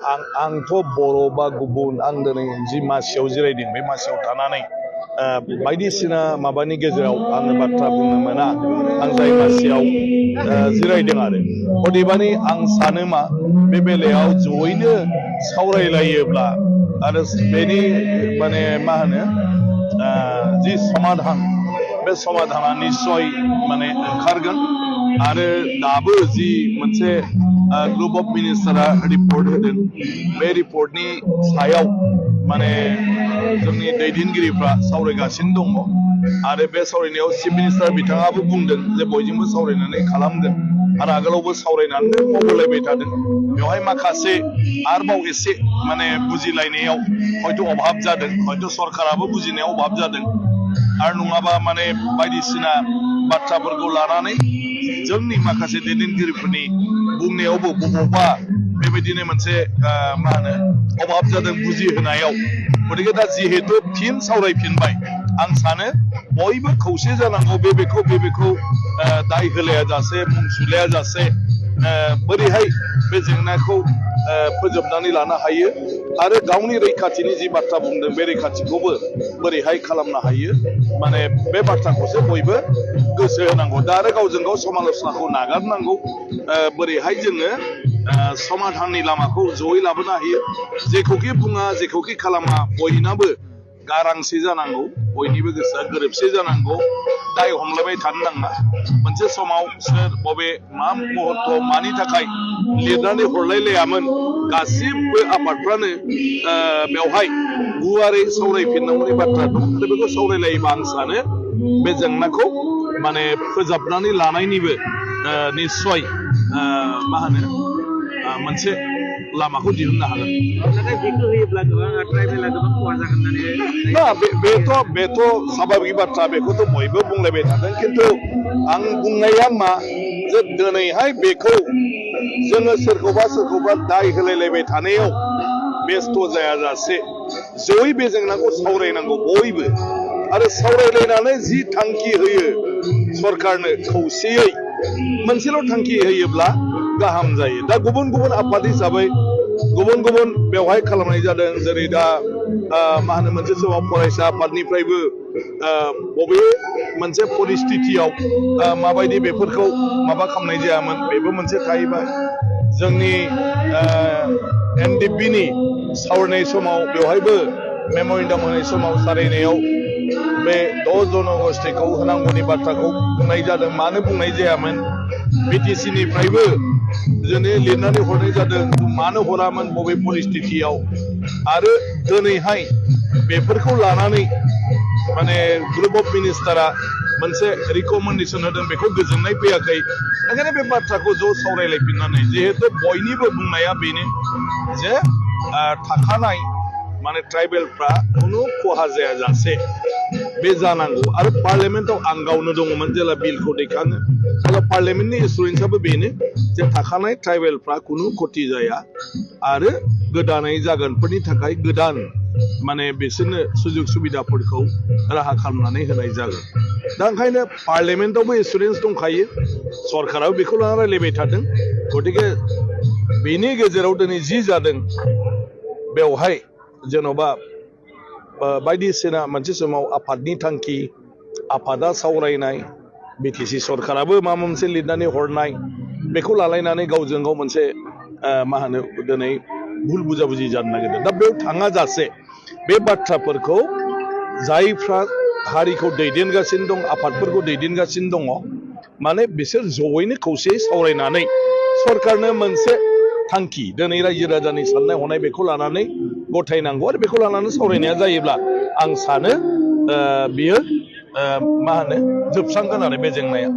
आंथ' बर' बा गुबुन आं दिनै जि मासियाव जिरायदों बे मासियाव थानानै बायदिसिना माबानि गेजेराव आङो बाथ्रा बुंनो मोना आं जाय मासियाव जिरायदों आरो अदेबानि आं सानो मा बे बेलायाव जयैनो सावरायलायोब्ला आरो बेनि माने मा होनो जि समाधान बे समाधाना निश्चय माने ओंखारगोन आरो दाबो जि मोनसे ग्रुप अफ मिनिस्टारा रिपर्ट होदों बे रिपर्टनि सायाव माने जोंनि दैदेनगिरिफ्रा सावरायगासिनो दङ आरो बे सावरायनायाव चिफ मिनिस्टार बिथाङाबो बुंदों जे बयजोंबो सावरायनानै खालामगोन आरो आगोलावबो सावरायनानै मावबोलायबाय थादों बेवहाय माखासे आरोबाव एसे माने बुजिलायनायाव हयथ' अभाब जादों हयथ' सरकाराबो बुजिनायाव अभाब जादों आरो नङाबा माने बायदिसिना बाथ्राफोरखौ लानानै जोंनि माखासे दैदेनगिरिफोरनि बुंनायावबो बबावबा बेबायदिनो मोनसे मा होनो अभाब जादों बुजिहोनायाव गतिके दा जिहेतु फिन सावरायफिनबाय आं सानो बयबो खौसे जानांगौ बेखौ दाय होलाया जासे मुं सुलाया जासे बोरैहाय बे जेंनाखौ फोजोबनानै लानो हायो आरो गावनि रैखाथिनि जि बाथ्रा बुंदों बे रैखाथिखौबो बोरैहाय खालामनो हायो माने बे बाथ्राखौसो बयबो गोसो होनांगौ दा आरो गावजों गाव समालोचनाखौ नागारनांगौ बोरैहाय जोङो समाधाननि लामाखौ जयै लाबोनो हायो जेखौखि बुङा जेखौखि खालामा बयनाबो गारांसे जानांगौ बयनिबो गोसोआ गोरोबसे जानांगौ दाय हमलायबाय थानो नाङा मोनसे समाव सोर बबे मा मुहूर्त मानि थाखाय लिरनानै हरलायलायामोन गासिबो आफादफ्रानो बेवहाय गुवारै सावरायफिननांगौनि बाथ्रा दं आरो बेखौ सावरायलायोबा आं सानो बे जेंनाखौ माने फोजाबनानै लानायनिबो निश्चय मा होनो मोनसे लामाखौ दिहुननो हागोन बेथ' स्वाभाबिक बाथ्रा बेखौथ' बयबो बुंलायबाय थादों खिन्थु आं बुंनाया मा जे दिनैहाय बेखौ जोङो सोरखौबा दाय होलायलायबाय थानायाव बेस्थ' जायाजासे जयै बे जेंनाखौ सावरायनांगौ बयबो आरो सावरायलायनानै जि थांखि होयो सरकारनो खौसेयै मोनसेल' थांखि होयोब्ला गाहाम जायो दा गुबुन गुबुन आफाद हिसाबै गुबुन गुबुन बेवहाय खालामनाय जादों जेरै दा मा होनो मोनसे समाव फरायसा आफादनिफ्रायबो बबे मोनसे परिस्थितियाव माबायदि बेफोरखौ माबा खालामनाय जायामोन बेबो मोनसे थाहैबाय जोंनि एनडिपिनि सावरायनाय समाव बेवहायबो मेम'रेन्डाम होनाय समाव सावरायनायाव बे 10 जनगोष्ठीखौ होनांगौनि बाथ्राखौ बुंनाय जादों मानो बुंनाय जायामोन बिटिसिनिफ्रायबो जोंनि लिरनानै हरनाय जादों मानो हरामोन बबे परिस्थितियाव आरो दिनैहाय बेफोरखौ लानानै माने ग्रुप अफ मिनिस्टारा मोनसे रिकमेन्डेसन होदों बेखौ गोजोननाय फैयाखै ओंखायनो बे बाथ्राखौ ज' सावरायलायफिननानै जिहेतु बयनिबो बुंनाया बेनो जे थाखानाय माने ट्राइबेलफ्रा खुनु खहा जायाजासे बे जानांगौ आरो पार्लियामेन्टआव आं गावनो दङमोन जेला बिलखौ दैखाङो अब्ला पार्लियामेन्टनि एसुरेन्सआबो बेनो जे थाखानाय ट्राइबेलफ्रा खुनु खति जाया आरो गोदानै जागोनफोरनि थाखाय गोदान माने बिसोरनो सुजुग सुबिदाफोरखौ राहा खालामनानै होनाय जागोन दा ओंखायनो पार्लियामेन्टआवबो एसुरेन्स दंखायो सरकाराबो बेखौ लानानै रायलायबाय थादों गतिके बेनि गेजेराव दिनै जि जादों बेवहाय जेन'बा बायदिसिना मोनसे समाव आफादनि थांखि आफादा सावरायनाय बिटिसि सरकाराबो माबा मोनसे लिरनानै हरनाय बेखौ लालायनानै गावजों गाव मोनसे मा होनो दिनै भुल बुजाबुजि जानो नागिरदों दा बेयाव थाङा जासे बे बाथ्राफोरखौ जायफ्रा हारिखौ दैदेनगासिनो दं आफादफोरखौ दैदेनगासिनो दङ माने बिसोर जयैनो खौसेयै सावरायनानै सरकारनो मोनसे थांखि दिनै रायजो राजानि साननाय हनाय बेखौ लानानै गथायनांगौ आरो बेखौ लानानै सावरायनाया जायोब्ला आं सानो बियो मा होनो जोबस्रांगोन आरो बे जेंनाया